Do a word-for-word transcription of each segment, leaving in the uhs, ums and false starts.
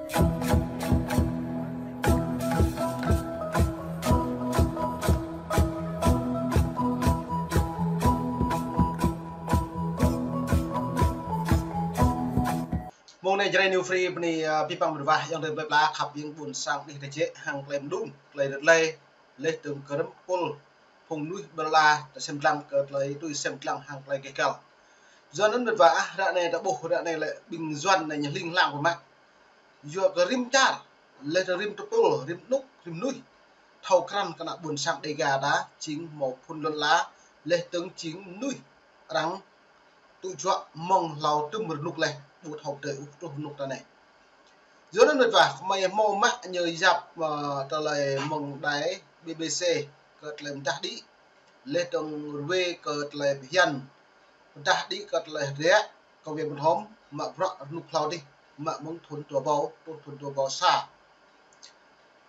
Mông anai Jrai New Free bơni, ơ, abih bang mơnuih ayŏng adơi plơi pla khăp ƀing ƀôn sang anih tơjĕ hăng tơlơi mơđung, tơlơi rơ̆t lĕ, laih dơ̆ng kơ rĭm pul phung mơnuih ƀơi lŏn ala, ta sem lăng kơ tơlơi tui sem lăng hăng tơlơi keh kăl. Yua anŭn mơ̆n wa ah, ră anai ta ƀuh, ră anai lĕ ƀing Yuan anai ñu hling hlang pơmă. Yua kơ rĭm čar, laih dơ̆ng rĭm tơpul, rĭm rơnŭk, rĭm mơnuih thâo krăn kơ ană ƀôn sang Dêga ta jing hmâo phŭn lŏn ala, laih dơ̆ng jing mơnuih arăng tŭ juă mơ̆ng hlâo tơm rơnŭk laih, ƀu thâo tơlơi ôh truh rơnŭk ta anai. Yua anŭn mơ̆n wa, kơmơi hmâo mă ñu yap, ơ, tơlơi mơ̆ng đài B B C kơ tơlơi pơdah đĭ, laih dơ̆ng rơwe kơ tơlơi phiăn, pơdah đĭ kơ tơlơi hơdră, kơ wơ̆t mơ̆n hŏm, mă bruă rơnŭk hlâo adih, mă mơ̆ng thŭn dua rơbâo truh thŭn dua rơbâo sa.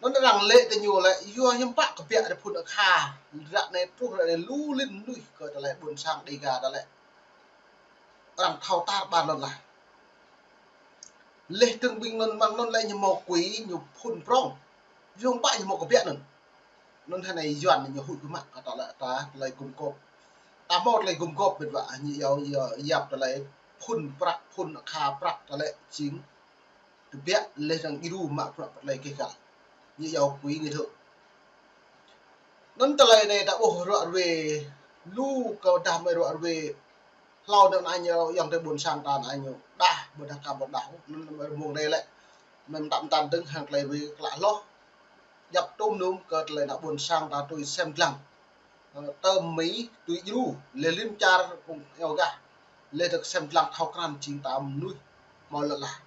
Anŭn arăng lĕ tơ ñu lĕ, yua hiư̆m pă kơ biă rơphŭn akha, ră anai truh ră anai lu lin mơnuih kơ tơlơi ƀôn sang Dêga ta lĕ arăng thâo tar ƀar lŏn ala. Laih dơ̆ng ƀing anŭn mơ̆ng anŭn lĕ ñu hmâo quỹ ñu phŭn prŏng. Yua hiư̆m pă ñu hmâo kơ biă anŭn. Anŭn hơnai Yuan ñu huĭ kơ mă kơ ta lĕ ta tơlơi gum gôp. Ta hmâo tơlơi gum gôp mơ̆n wa, ñu iâu, iâu yap tơlơi phŭn prăk, phŭn akha prăk ta lĕ jing tơbiă laih dơ̆ng djru mă bruă pơtlơi keh kăl. Ñu iâu quỹ người thượng. Anŭn tơlơi anai ta ƀuh ră ruai lu kơ dah mơi ră ruai hlâo anŭn anai ñu ayŏng adơi ƀôn sang ta anai ñu đah, ƀôdah ka ƀôdah. Anŭn mơi mông anai lĕ, mơi mơtam mơtam dơ̆ng hăng tơlơi ruai klă hloh. Djăp tôm num kơ tơlơi ană ƀôn sang ta tui sem lăng. Ơ, tơm mơi tui djru, laih lin čar phung iâu gah. Laih dơ̆ng sem lăng thâo krăn jing ta mơnuih hmâo lŏn ala.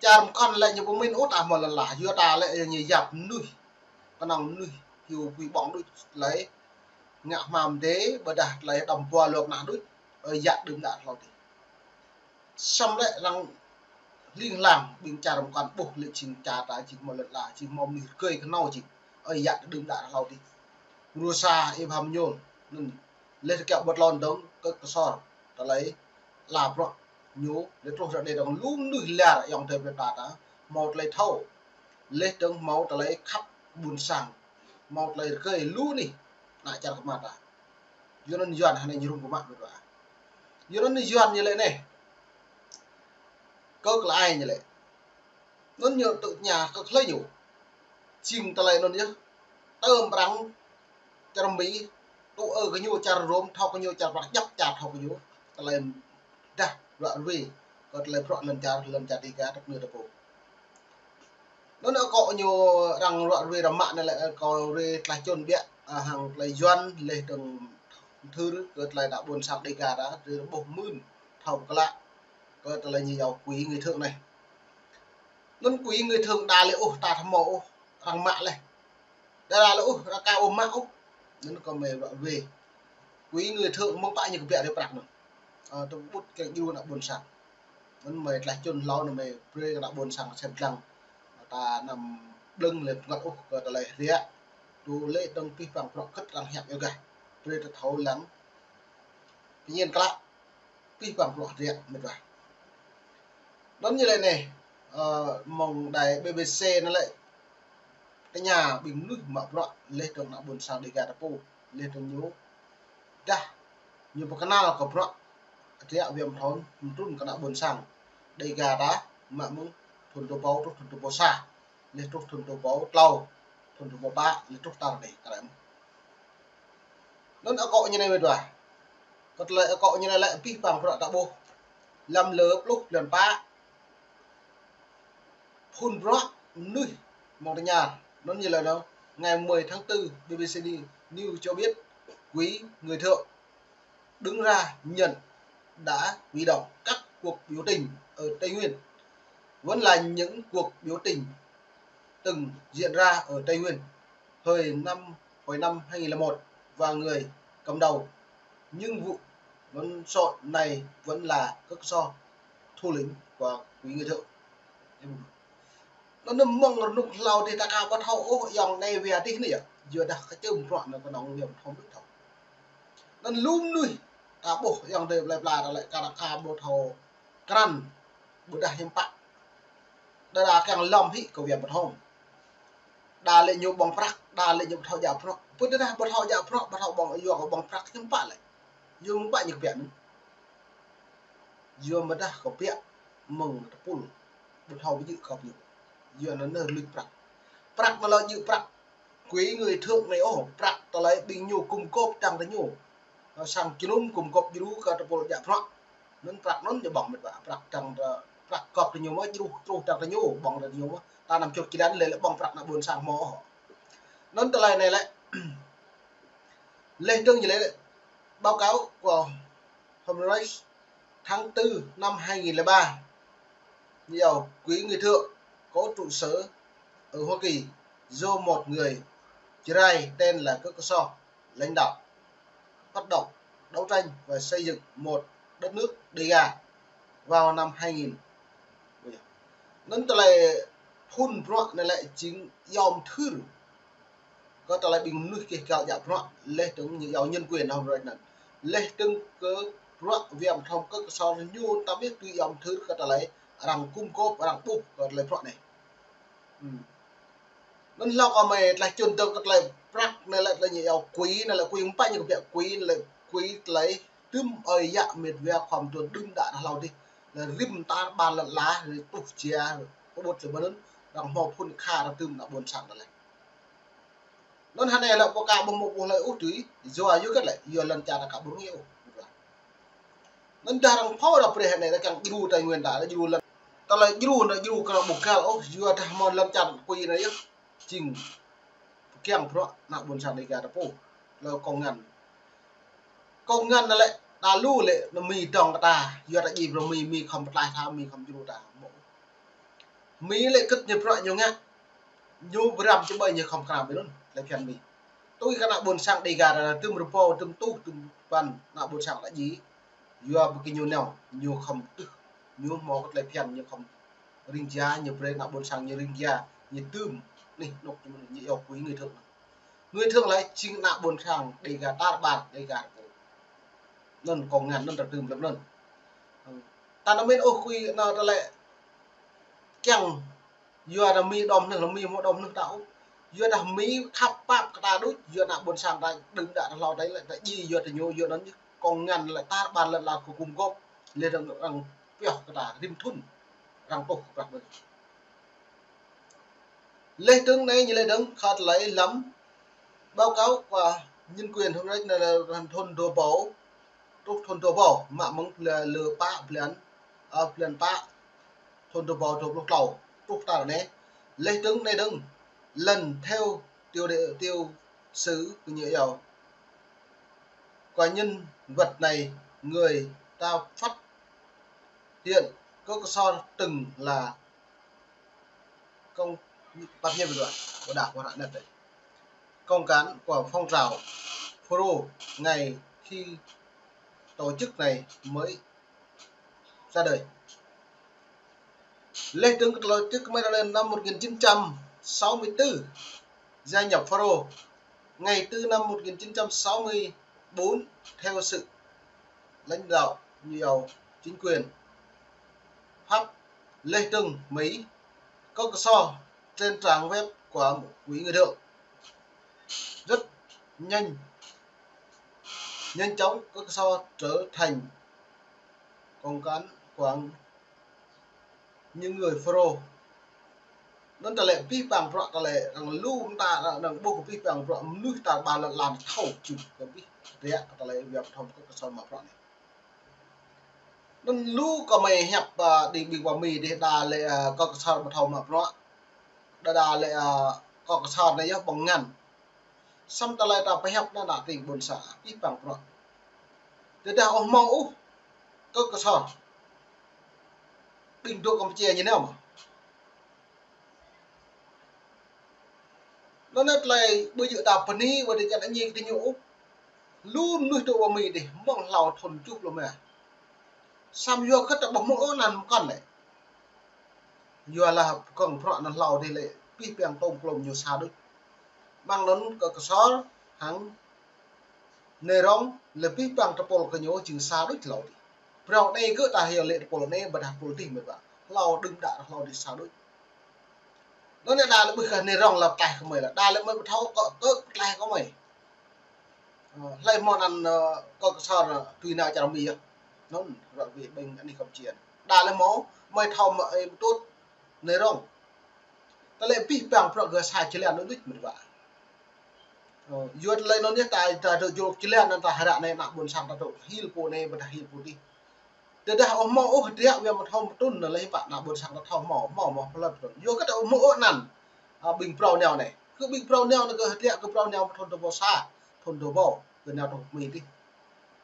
Čar mơkŏn lĕ ñu pơmĭn ôh ta hmâo lŏn ala, yua ta lĕ ñu yap mơnuih. Kơnơ̆ng mơnuih hyu pui ƀơ̆ng đôč tơlơi ngă hmam dê, ƀôdah tơlơi đăm pua lŏk nah đôč, ơi yă đưm đă hlâo adih. Samơ̆ lĕ arăng hling hlang ƀing čar mơkŏn ƀuh lĕ jing čar ta jing hmâo lŏn ala, jing hmâo mơnuih rơgơi kơnâo jing, ơi yă đưm đă hlâo adih. Rusa ih pơhăm ñul, anŭn laih tơ kiaŏ ƀơi tlôn dơ̆ng kơ kơsor, tơlơi ala bruă ñu, laih truh ră anai dơ̆ng lu mơnuih lar ayŏng adơi plơi pla ta, hmâo tơlơi thâo, laih dơ̆ng hmâo tơlơi khăp ƀôn sang, hmâo tơlơi rơgơi lu anih, ană čar kơmă ta. Yua anŭn Yuan hơnai ñu rŭng pơmă mơ̆n wa. Yua anŭn Yuan ñu lĕ anai. Kơ tơlơi ai ñu lĕ. Anŭn ñu tŭ tơña kơ tơlơi ñu. Jing tơlơi anŭn yơh. Tơm arăng čar Mi tŭ ư kơ ñu čar Rôm, thâo kơ ñu čar prăk djăp čar thâo kơ ñu. Tơlơi dah ră ruai kơ tơlơi bruă lŏn čar, lŏn čar Dêga tơpơ̆ng tơpô. Anŭn akŏ ñu arăng ră ruai rơmă anai lĕ akŏ ruai tơlơi čun biă, ơ, hăng tơlơi Yuan laih dơ̆ng thâo kơ tơlơi ană ƀôn sang Dêga ta, tơlơi ƀuh mưn, thâo pơklă kơ tơlơi ñu iâu quỹ người thượng anai. Anŭn quỹ người thượng đa lĕ ôh, ta thâo hmâo ôh, arăng mă laih. Đa đa lĕ ôh, arăng ka ôh mă ôh. Anŭn kơ mơi ră ruai. Quỹ người thượng mơ̆ng pă ñu kơ biă rơ̆ prăk anŭn. Ơ, tơƀut kơ djru ană ƀôn sang. Anŭn mơi tơlơi čun hlâo anŭn mơi brơi kơ ană ƀôn sang sem lăng. Ta anăm blơ̆ng lĕ pơngăt ôh kơ tơlơi hơdră. Tui lĕ dơ̆ng abih bang bruă kơ̆t arăng hiăp iâu gah. Brơi ta thâo lăng. Pơñen klă. Abih bang bruă hơdră mơ̆n wa. Anŭn ñu lĕ anai, ơ, mơ̆ng đài B B C anŭn lĕ tơña ƀing mơnuih mă bruă laih dơ̆ng ană ƀôn sang Dêga ta pô, laih dơ̆ng ñu dah ñu pơkơnăl kơ bruă hơdră wơ̆t mơ̆n thâo mơtrŭn kơ ană ƀôn sang Dêga ta mă mơ̆ng thŭn dua rơbâo truh thŭn dua rơbâo sa. Laih truh thŭn dua rơbâo klâo, thŭn dua rơbâo pă, laih truh tar anai, kar anŭn. Anŭn akŏ ñu anai mơ̆n wa. Kơ tơlơi akŏ ñu anai lĕ abih bang bruă ta ƀuh. Lăm lơ pluh blan pă. Phŭn bruă mơnuih mơ̆ng tơña. Anŭn ñu lĕ anŭn. Ngày mười tháng tư, B B C News cho biết, quỹ người thượng đứng ra nhận đã huy động các cuộc biểu tình ở Tây Nguyên vẫn là những cuộc biểu tình từng diễn ra ở Tây Nguyên thời năm, hồi năm hai nghìn lẻ một và người cầm đầu những vụ lộn xộn này vẫn là Kơk Ksor, thủ lĩnh của quỹ người thượng. Anŭn mơ̆ng rơnŭk hlâo adih ta ka ƀu thâo ôh ayŏng anai wai adih anai yơh. Yua dah kơčơm bruă anŭn kơnơ̆ng yơh thâo ƀu thâo. Anŭn lu mơnuih ta ƀuh ayŏng adơi plơi pla ta lĕ ka ka ƀu thâo krăn ƀôdah hiư̆m pă. Đa kiăng lŏm hĭ kơ Việt Nam. Đa lĕ ñu ƀơ̆ng prăk, đa lĕ ñu ƀu thâo djă bruă. Pơ tơdah ƀu thâo djă bruă, ƀu thâo ƀơ̆ng, yua kơ ƀơ̆ng prăk hiư̆m pă lĕ. Yua mơ̆ng pă ñu kơ pĕk anŭn. Yua mơ̆ng tơdah kơ pĕk mơ̆ng tơpul, ƀu thâo ƀu djơ̆ kơ ñu. Yua anŭn nơh luč prăk. Prăk mă lŏ djơ̆ prăk quỹ người thượng anai ôh, prăk tơlơi ƀing ñu gum gôp tăng tơ ñu. Sang jơnum gum gôp djru kơ tơpul djă bruă. Anŭn prăk anŭn ñu ƀơ̆ng mĕt wa, prăk tăng tơ, prăk gŏp tơ ñu mơ̆ djru truh tăng tơ ñu, ƀơ̆ng tơ ñu mơ̆. Ta năm čô čih lăn lĕ lĕ ƀơ̆ng prăk ană ƀôn sang mơ̆ ôh. Anŭn tơlơi anai lĕ, leh dơ̆ng ñu lĕ, báo cáo của hôm nay tháng tư năm hai nghìn lẻ ba. Nhiều quỹ người thượng có trụ sở ở Hoa Kỳ do một người Jrai tên là Kơ Kơso lãnh đạo, phát động đấu tranh và xây dựng một đất nước Đêga vào năm hai nghìn. Anŭn tơlơi phŭn bruă anai lĕ jing yom thưr kơ tơlơi ƀing mơnuih kơ kăl djă bruă, leh dơ̆ng ñu yua nhân quyền hôm nay anŭn. Leh dơ̆ng kơ bruă Việt Nam Kơ Kơso ñu ta ƀiă tui yom thưr kơ tơlơi arăng gum gôp, arăng ƀuh kơ tơlơi bruă anai. Anŭn hlâo kơ mơi tơlơi čun tơ kơ tơlơi prăk anai lĕ tơlơi ñu yua quỹ anai lĕ quỹ mơ̆ng pă ñu kơ pĕk quỹ anai lĕ quỹ tơlơi tơm ơi yă mĕt wa khŏm tuan đưm đă hlâo dih. Lĕ rĭm tar ƀar lŏn ala, lĕ tuh jia, kơ ƀut lĕ ƀơi anŭn, arăng hmâo phŭn kha arăng tơm ană ƀôn sang tơlơi. Anŭn hơnai lĕ pô ka ƀu hmâo ƀuh hlơi ôh tui, yua yua kơ lĕ, yua lŏn čar ta ka ƀu rơngiă ôh. Anŭn dah arăng phâo dah preh anai dah kiăng djru Tây Nguyên ta, dah djru lŏn. Tơlơi djru anŭn djru kơ ƀu kăl ôh, yua dah mơ̆n lŏn čar quỹ anai yơh. Jing pơkiăng bruă ană ƀôn sang Đêga ta pô. Lơ kông ngăn. Kông ngăn anai lĕ, ta lu lĕ, anŭn Mi dŏng kơ ta, yua ta djai brơi Mi, Mi khŏm pơtlaih ta, Mi khŏm djru ta. Mi lĕ kơ̆t ñu bruă ñu ngă. Ñu bơrăm čơƀơi ñu khŏm kơnang ƀơi anŭn, tơlơi phiăn Mi. Tui kơ ană ƀôn sang Đêga ta tơm rơbâo, tơm tuh, tơm păn, ană ƀôn sang ta djai. Yua ƀơi kơ ñu nao, ñu khŏm tưh, ñu hmâo kơ tơlơi phiăn, ñu khŏm ring jia, ñu brơi ană ƀôn sang ñu ring jia, ñu tơm, anih anŏk ñu, ñu yua quỹ người thượng. Người thượng lĕ jing ană ƀôn sang Đêga tar ƀar, Đêga ta pô. Anŭn kông ngăn anŭn ta tơm lăm anŭn. Ta anŭn mĭn ôh quỹ anŭn tơlơi kiăng yua dah Mi đom anŭn, lĕ Mi hmâo đom anŭn ta ôh. Yua dah Mi khăp pap kơ ta đôč, yua ană ƀôn sang ta đưm đă hlâo ta lĕ, ta djai yua ta ñu, yua anŭn ñu kông ngăn lĕ tar ƀar lŏn ala kơ gum gôp, lĕ arăng, arăng pioh kơ ta rĭm thŭn, arăng tuh kơ prăk ƀơi. Leh dơ̆ng anai ñu lĕ dơ̆ng kơ tơlơi lăm báo cáo của nhân quyền hôm nay anai lĕ thŭn dua ƀâo, truh thŭn dua ƀâo, mă mơ̆ng lơ, lơ pă blan, ơ, blan pă, thŭn dua ƀâo dua pluh tlâo, truh tar anai. Leh dơ̆ng anai dơ̆ng, lần theo tiểu đề, tiểu sử của ñu yua. Của nhân vật này, người ta phát hiện Kơ Kơso từng là công, bác nhân vật của Đảng Cộng sản Việt Nam, cộng cán của phong trào Fulro ngày khi tổ chức này mới ra đời. Leh dơ̆ng kơ tổ chức mới ra đời năm một nghìn chín trăm sáu mươi tư, gia nhập Fulro ngày tư năm một nghìn chín trăm sáu mươi bốn theo sự lãnh đạo nhiều chính quyền Pháp, leh dơ̆ng Mỹ. Kơ Kơso trên trang web của quỹ người thượng. Rất nhanh, nhanh chóng Kơ Kơso trở thành cộng cán của những người Fulro. Anŭn tơlơi pih pang bruă tơlơi arăng lu mơta arăng ƀuh pih pang bruă mơnuih tar ƀar lŏn ala thâo čŭn kơ pih rĕ tơlơi Việt Nam Kơ Kơso mă bruă anai. Anŭn lu kơ mơi hiăp, ơ, đĭ ƀing pơ Mi dih đa lĕ, ơ, Kơ Kơso ƀu thâo mă bruă. Đa đa lĕ, ơ, Kơ Kơso anai yơh ƀơ̆ng ngăn. Samơ̆ tơlơi ta pơhiăp anŭn ană tring ƀôn sang pih pang bruă. Tơdah ôh hmâo ôh Kơ Kơso, ƀing dŏ Kampuchia ñu nao mơ̆. Anŭn anai tơlơi ƀu djơ̆ ta bơni wơ̆t tơčan añi kơ ñu ôh. Lu mơnuih dŏ pơ Mi dih mơ̆ng hlâo thŭn tơjuh pluh rơma. Samơ̆ yua kơ ta ƀu hmâo ôh anăn mơkŏn lĕ. Yua lah pơkŏng bruă anŭn hlâo dih lĕ pih pang tôm klôm ñu sa đôč. Mơ̆ng anŭn Kơ Kơso hăng Nai Rong lĕ pih pang tơpul kơ ñu jing sa đôč hlâo dih. Phrâo anai kơ ta hyu lĕ tơpul anai ƀôdah tơpul dih mơ̆ ƀă. Hlâo đưm đă hlâo dih sa đôč. Anŭn đa lĕ ƀuh kơ anai rŏng lăp tlaih kơ mơi lĕ. Đa lĕ mơi ƀu thâo kơ, kơ tlaih kơ mơi. Ơ, hlơi mơ̆ anăn, ơ, kơ kơsor, ơ, tui nao čar Mi yơh. Anŭn, ră wĭ ƀing anih Kampuchia. Đa lĕ mơ̆, mơi thâo mă ơi ƀu tŭt, anai rŏng. Tơlơi pih pang prŏ gah sa jơlan anŭn đôč mơ̆n wa. Ơ, yua tơlơi anŭn yơh ta, ta dŏ jơlan anŭn ta hră anai ană ƀôn sang ta dŏ hil pô anai ƀôdah hil pô adih. Tơdah ƀu hmâo ôh hơdră wia mơthâo mơtŭn anŭn lĕ hiư̆m pă ană ƀôn sang ta thâo hmâo, hmâo mơ̆ pơlăt pơtŭn. Yua kơ ta ƀu hmâo ôh anăn, a, ƀing phrâo nao anai. Kơ ƀing phrâo nao anai kơ hơdră kơ phrâo nao mơ̆ thŭn dua rơbâo sa, thŭn dua rơbâo, kơ nao truh Mi adih.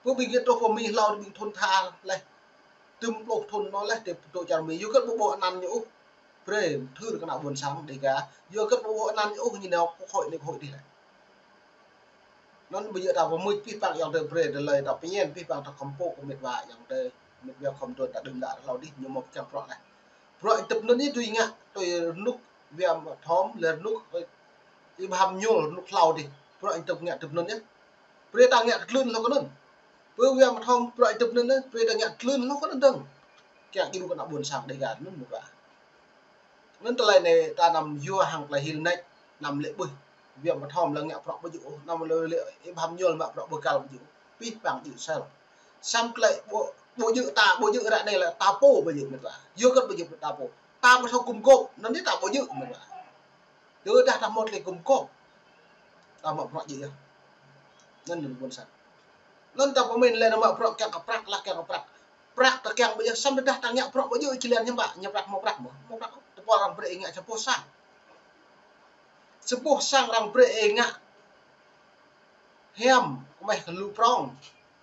Pơ ƀing gĕt truh pơ Mi hlâo ƀing thŭn tha leh. Tơm pluh thŭn anŭn leh, tơm dŏ čar Mi. Yua kơ ƀu ƀuh anăn ñu ôh. Brơi, thâo kơ ană ƀôn sang Dêga. Yua kơ ƀu ƀuh anăn ñu ôh, ñu nao kơ hội anai kơ hội adih lĕ. Anŭn ƀu djơ̆ ta pơmưč pih pang ayŏng adơi brơi, tơlơi ta pơñen pih pang ta khŏm pô kơ mĕt wa ayŏng adơi, mĕt wa khŏm tŭ ta đưm đă hlâo adih ñu mơ̆ pơčang prŏ leh. Prŏ ih tŭp anŭn yơh tui ngă, tui rơnŭk wia mơthâo, lĕ rơnŭk, ơ, ih ƀu ham ñuôl rơnŭk hlâo adih. Prŏ ih tŭp ngă tŭp anŭn yơh. Brơi ta ngă kơ tlưn hlâo kơ anŭn. Pơ wia mơthâo prŏ ih tŭp anŭn yơh, brơi ta ngă kơ tlưn hlâo kơ anŭn dơ̆ng. Kiăng djru kơ ană ƀôn sang Dêga anŭn mơ̆ wa. Anŭn tơlơi anai ta anăm yua hăng tơlơi hil nač, anăm lĕ ƀuh. Wia mơthâo lĕ ngă prŏ ƀu djơ̆ ôh, anăm lĕ, lĕ ih ƀu ham ñuôl mă prŏ ƀu kăl ƀu djơ̆. Pih pang djơ̆ sel. Samơ̆ tơlơi ƀu, ƀu djơ̆ ta, ƀu djơ̆ ră anai lĕ ta pô ƀu djơ̆ mĕt wa. Yua kơ ƀu djơ̆ ta pô. Ta ƀu thâo gum gôp, anŭn anai ta ƀu djơ̆ mĕt wa. Tơdah ta hmâo tơlơi gum gôp, ta mă prŏ djơ̆ yơh. Anŭn ană ƀôn sang. Anŭn ta pơmĭn lĕ anăm mă prŏ kiăng kơ prăk lah kiăng kơ prăk. Prăk ta kiăng ƀu djơ̆, samơ̆ tơdah ta ngă prŏ ƀu djơ̆ ih jơlan hiư̆m pă, ñu prăk hmâo prăk mơ̆. Hmâo prăk, tơpul arăng brơi ih ngă sa boh sang. Sa boh sang arăng brơi ih ngă hiam, kơmeh kơ lu prŏng.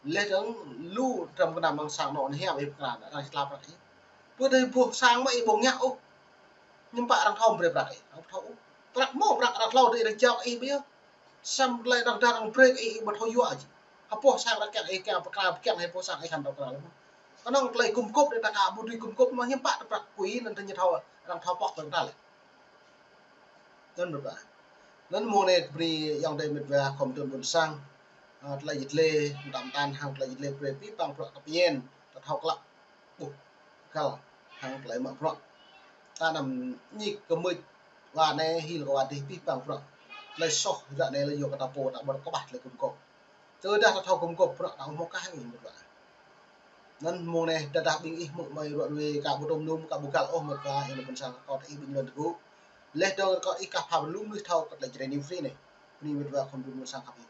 Leh dơ̆ng lu dram kơnam amăng sang anŭn hiam ih pơkra, arăng či tla prăk ih. Pơ dêh boh sang mơ̆ ih ƀu ngă ôh. Hiư̆m pă arăng thâo brơi prăk ih, arăng thâo ôh. Prăk mơ̆ prăk arăng hlâo adih arăng jao ih ƀu djơ̆. Samơ̆ tơlơi arăng, arăng brơi ih ƀu thâo yua ôh. Ha boh sang arăng kiăng ih kiăng pơkra, kiăng ih boh sang ih khăn thâo pơkra lĕ mơ̆. Kơnơ̆ng tơlơi gum gôp đe ta ka ƀu dưi gum gôp mơ̆ hiư̆m pă ta prăk kui anŭn ta ñu thâo, arăng thâo pŏk ƀing ta lĕ. Anŭn mơ̆ wa. Anŭn mơ̆ng anai kơ brơi ayŏng adơi mĕt wa khŏm tŭ ƀôn sang. Ơ, tơlơi jơt lĕ, mơtam mơtam hăng tơlơi jơt lĕ brơi pih pang prŏ ta pơñen, ta thâo klă. Ƀuh, kăl, hăng tơlơi mă prŏ. Ta anăm ñik kơ mưč, wa anai hil kơ wa adih pih pang prŏ. Tơlơi soh ră anai lĕ yua kơ ta pô ta ƀu kơƀah tơlơi gum gôp. Tơdah ta thâo gum gôp prŏ ta ƀu hmâo kah ôh mĕt wa. Anŭn mơ̆ng anai tơdah ƀing ih hmư̆ mơi ră ruai ka ƀu tŭm num ka ƀu kăl ôh mĕt wa, ih ană ƀôn sang kâo tơ ih ƀing lŏn tơgŭ. Leh dơ̆ng kâo ih kah pha lu mơnuih thâo kơ tơlơi Jrai News Free anai. Bơni mĕt wa khŏm tŭ ƀôn sang khăp ih.